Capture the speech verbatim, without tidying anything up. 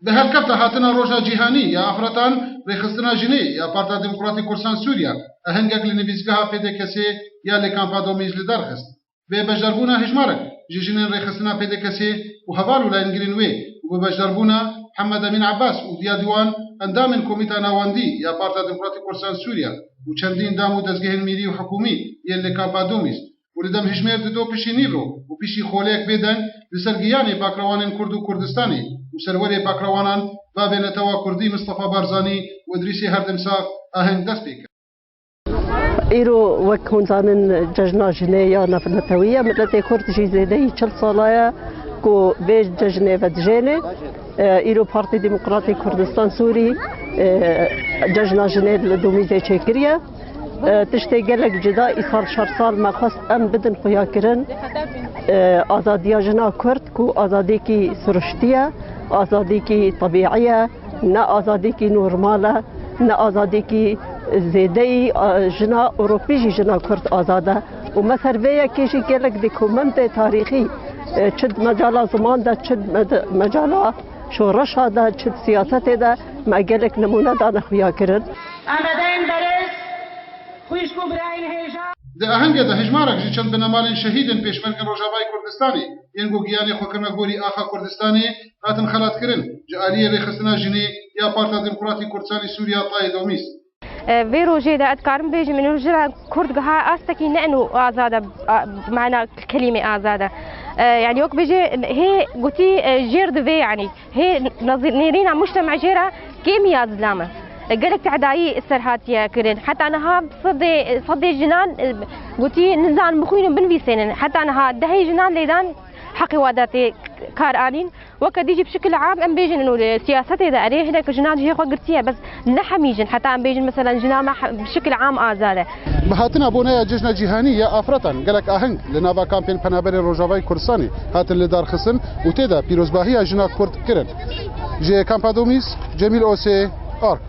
Bi helkefta hatina Roja Cîhanî ya Afretan, Rêxistina Jinê ya Partiya Demokratîk Kurdistan Sûriye ehengek li nivîsgeha P D K S'ê ya li Kampa Domîz li dar xist. Bi beşdarbûna hejmarek ji jinên Rêxistina P D K S'ê û heval û layengirên wê û bi beşdarbûna Hemed Emîn Ebas û diya di wan endamên Komîta Navendî ya Partiya Demokratîk Kurdistan Sûriye û çendîn dam û dezgehên mîrî û hikûmî yên li Kampa Domîz û li dem hijmêr dido pişî nîvro û pişî xoleyek bêdeng li ser giyanê pakrewanên Kurd û Kurdistanê û serwerê pakrewanan Bavê Netewa Kurdî Mistefa Barzanî û Îdrîsê Herdimsax aheng dest pê kir. Îro wek hûn zanin cejna jinê ya navnetewî ye. Miletê Kurd jî zêdeyî çil sala ye ku vê cejnê vedijêne. E, îro Partî Demokratîk Kurdistan Sûrî, e, cejna jinê li Domîzê çêkiriye. E, tiştê gelek cida îsal şer sal me xwest em bidin xuyakirin. E, azadiya jina Kurd ku azadiyekî siruştî ye, azadiyekî tebîî ye, ne azadiyekî normal e, ne azadiyekî zêdeyî, a, jina Ewropî jî jina Kurd azad e. Û me ser vê yekê jî gelek dokumentê tarîxî, e, çi di mecala ziman de, çi di med-, mecala şoreşa de, çi di siyasetê de me gelek nimûne dane xuyakirin. Em bedeyên berêz, xwişk û birayên hêja. Di ahengê de hejmarek ji çend binemalên şehîdên pêşmergên Rojavayê Kurdistanê yên ku giyanê xwe kirine gorî axa Kurdistanê hatin xelatkirin, ji aliyê Rêxistina Jinê ya Partiya Demokratîk Kurdistanê Sûriya Tayê Domîz. E, vê rojê de ez dikarim bêjim, ino jina Kurd giha astekî ne ino azad e, a, mana kelîmê azad e. E, yani wek bêjê hê gotî, e, jêr divê yani. Hê nazî-, nêrîna mujtema jê re kêmî ya zilam e. E, gelek tehdayî ser hatiye kirin. Heta niha sedê, sedê jinan, e, gotî nizan bixwînin binivîsênin. Heta niha dehê jinan lêdan heqê wa de tê kar anîn. Weke dî jî bi şikil am em bêjin û li siyasetê de erê hinek jinan cihê xwe girtiye, bes ne hemî jin. Heta em bêjin, meselen, jina me he-, bi şikil am azad e. Bi hatina boneya Cejna Cîhanî ya Afretan gelek aheng li nava kampên penaberên Rojavayê Kurdistanê hatin lidarxistin û tê de pîrozbahiya jina Kurd kirin. Ji Kampa Domîz, Cemîl Osê, Ark.